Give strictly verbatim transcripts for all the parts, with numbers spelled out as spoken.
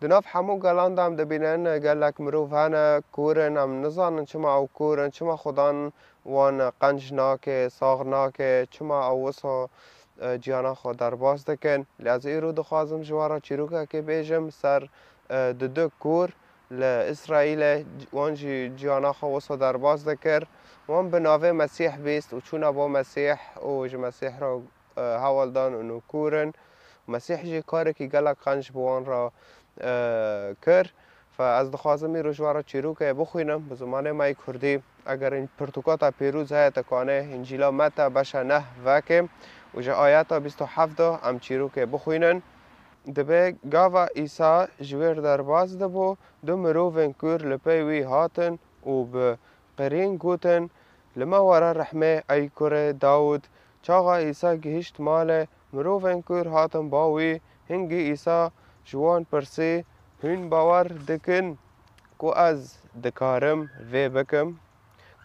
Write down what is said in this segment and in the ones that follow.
Di nav hemû gelan de em dibînin gelek mirov hene kûr in, em nizanin çima ew kûr in, çima Xudan wan qenc nake, sax nake, çima ew wisa, e, ciyana xwe derbas dikin. Lê ez îro dixwazim ji wan re çîrokekê bêjim ser, e, di du kûr li Îsraîlê, wan jî ciyana xwe wisa derbas dikir. Wan bi navê Mesîh bîst û çûne bo Mesîh û ji Mesîh re, e, hewl dan û nû kûr in. Mesîh jî karekî gelek qenc bi wan re, e, kir. Fe ez dixwazim îro ji we re çîrokê bixwînim bi zimanê me yê kurdî. Eger în pirtûkata pêrûz heye te kanê Încîla Meta beşa neh veke û ji ayeta bîst û heft de em çîrokê bixwînin. Dibe gava Îsa ji wêr derbas dibû, du mirovên kûr li pey wî hatin û bi qirîn gotin, "Li me were rehmê ey kurê Dawûd." Çaxa Îsa gihişt malê, mirovên kûr hatin ba wî, hingî Îsa ji wan pirsî, "Hûn bawer dikin ku ez dikarim vê bikim?"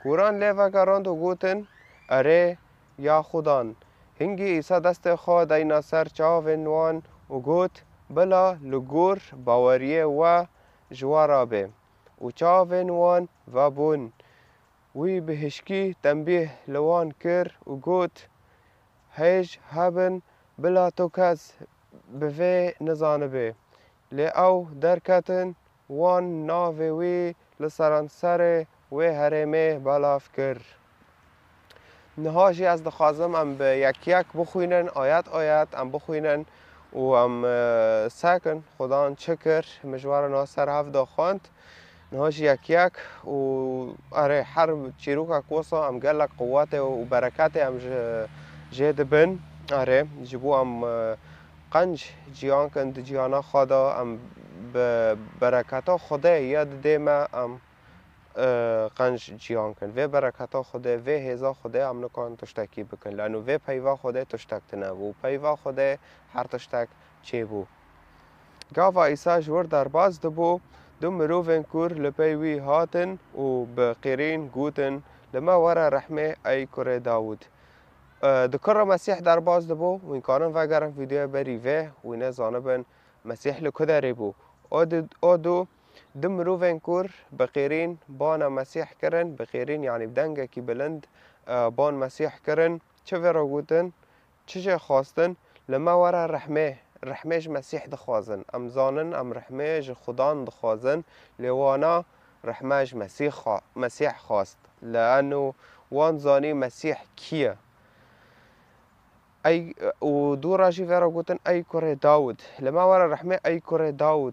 Kûran lê vegerand û gotin, "Erê, ya Xudan." Hingî Îsa destê xwe dayna ser çavên wan û got, "Bila li gor baweriyê we ji we re be." Û çavên wan vebûn. Wî bi hişkî tembîh li wan kir û got, "Hêj hebin, bila tu kes bi vê nizanibe." Lê ew derketin, wan navê wî li seranserê wê herêmê belav kir. Niha jî ez dixwazim em bi yek yek bixwînin, ayet ayet em bixwînin û em, e, sekin Xudan çi kir, min ji we re niha ser hev de xwend. Niha jî yek yek û erê her çîrokek wisa em gelek quwetê û bereketê em ji jê dibin. Erê ji bo em, e, qenc ciyan kin di ciyana xwe de em bi bereketa Xwedê ya didê me em, e, qenc ciyan kin. Vê bereketa Xwedê, vê hêza Xwedê em nikarin tiştekî bikin. Lano vê peyva Xwedê tiştek tine bû. Peyva Xwedê her tiştek çêbû. Gava Îsa ji wir derbas dibû, du mirovên kûr li pey wî hatin û bi qîrîn gotin, "Li me were rehmê ey kurê Dawûd." E, di kura Mesîh derbas dibû, wîn karin vegerin vîdeoya berî vê, wî nezanibin Mesîh li ku derê bû. O di, o du, du mirovên kûr bi qîrîn bana Mesîh kirin, bi qîrîn, yanî bi dengekî bilind, e, ban Mesîh kirin. Çi vê re gotin? Çi jê xwastin? Li me were rehmê, rehmê ji Mesîh dixwazin. Em zanin, em rehmê ji Xudan dixwazin, lê wana rehme ji Mesîh xwa-, Mesîh xwast. Leeno wan zanî Mesîh kî ye. Ey, û dû re jî vê re gotin, "Ey kurê Dawûd." Li me were rehmê, ey kurê Dawûd.